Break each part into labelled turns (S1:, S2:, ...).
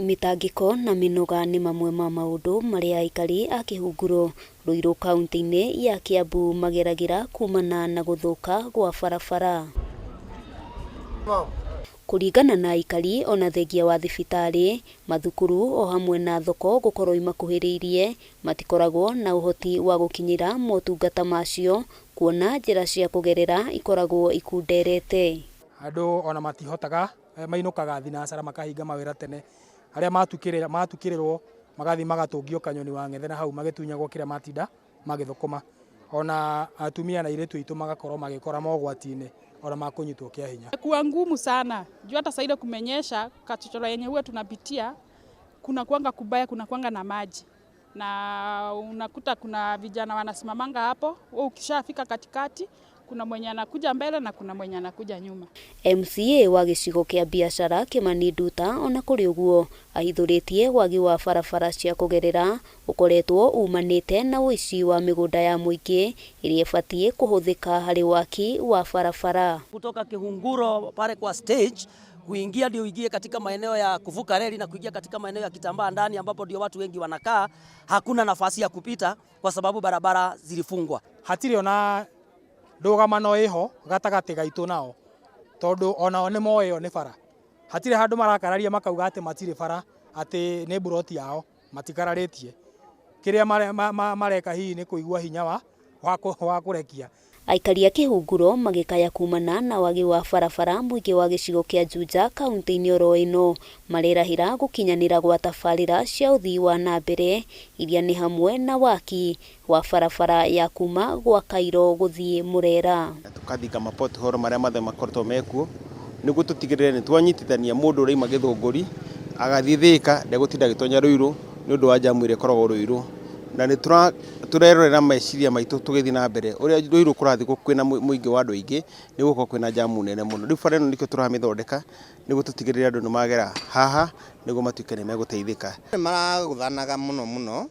S1: Mĩtangĩko na mĩnoga nĩ mamwe ma maũndũ marĩa aikari a Kĩhunguro, Ruiru kauntĩ-inĩ ya Kiambu mageragĩra kumana na gũthũka gwa barabara. Kũringana na aikari ona thengia wa thibitarĩ, mathukuru o hamwe na thoko gũkorwo imakuhĩrĩirie, matikoragwo na ũhoti wa gũkinyĩra motungata macio kuona njĩra cia kũgerera ikoragwo ikunderete.
S2: Andũ ona matihotaga mainũkaga thinacara makahinga mawĩra tene, arĩa matukĩrĩrwo magathiĩ magatũngio kanyoni wa ng'ethe na hau magĩtunyagwo kĩrĩa matinda magĩthũkũma. Ona atumia na airĩtu aitũ magakorwo magĩkora mogwati-inĩ ona makũnyitwo kĩa hinya.
S3: Kuwa ngumu sana juu hata saa ile kumenyesha kachochoro yenye huwa tunapitia kuna kuanga kubaya, kuna kuanga na maji na unakuta kuna vijana wanasimamanga hapo, wewe ukishafika katikati kuna mwenye anakuja mbele na kuna mwenye anakuja nyuma.
S1: MCA wa gĩcigo kĩa biacara Kimani Nduta ona kũrĩ ũguo ahithũrĩtie wagi wa barabara cia kũgerera ũkoretwo umanĩte na ũici wa mĩgũnda ya mũingĩ ĩrĩa ĩbatiĩ kũhũthĩka harĩ waki wa barabara.
S4: Kutoka Kihunguro pale kwa stage kuingia ndio uingie katika maeneo ya kuvuka reli na kuingia katika maeneo ya Kitambaa ndani ambapo ndio watu wengi wanakaa, hakuna nafasi ya kupita kwa sababu barabara zilifungwa.
S2: Hatirĩ ona ndũgamano ĩho gatagatĩ gaitũ nao tondũ onao nĩ moĩ ĩyo nĩ bara. Hatirĩ handũ marakararia makauga atĩ matirĩ bara atĩ nĩ mburoti yao matikararĩtie. Kĩrĩa mareka hihi nĩ kũigua hinya wa kũrekia.
S1: Aikari a Kĩhunguro magĩkaya kumana na wagi wa barabara mũingĩ wa gĩcigo kĩa Juja kaunti-inĩ oro ĩno marerahĩra gũkinyanĩra gwa tabarĩra cia ũthii wa na mbere iria nĩ hamwe na waki wa barabara ya kuma gwa Kairo gũthiĩ Murera.
S5: Tukathinga ma pothole marĩa mothe makoretwo mekuo nĩguo tũtigĩrĩre nĩ twanyitithania mũndũ ũraima Gĩthũngũri agathiĩ Thĩka ndegũtinda agĩtonya Ruiru nĩ ũndũ wa jamu ĩrĩa ĩkoragwo Ruiru. Na nĩ tũrerorera meciria maitũ tũgĩthiĩ na mbere ũrĩa Ruiru kũrathiĩ kwĩna mũingĩ wa andũ aingĩ nĩ gũkorwo kwĩna jamu nene mũno. Rĩu bara ĩno nĩkĩo tũramĩthondeka nĩguo tũtigĩrĩre andũ nĩ magera haha nĩguo matuĩke nĩ megũteithĩka.
S6: Nĩ maragũthanaga mũno mũno,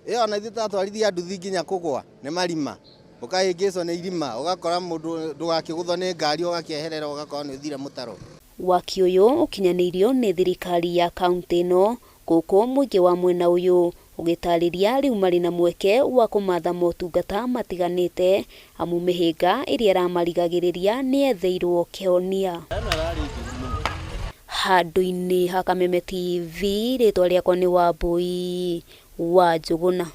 S6: ĩyo ona ithuĩ twatwarithia nduthi nginya kũgwa nĩ marima, ũkahĩngĩcwo nĩ irima, ũgakora mũndũ ndũgakĩgũthwo nĩ ngari ũgakĩeherera ũgakora nĩ ũthire mũtaro.
S1: Waki ũyũ ũkinyanĩirio nĩ thirikari ya kaunti ĩno gũkũ mũingĩ wa mwena ũyũ ũgĩtarĩria rĩu marĩ na mweke wa kũmatha motungata matiganĩte amu mĩhĩnga ĩrĩa ĩramarigagĩrĩria nĩ yetheirwo kĩhonia. Handũ-inĩ ha Kameme TV rĩtwa rĩakwa nĩ Wambui wa Njũgũna.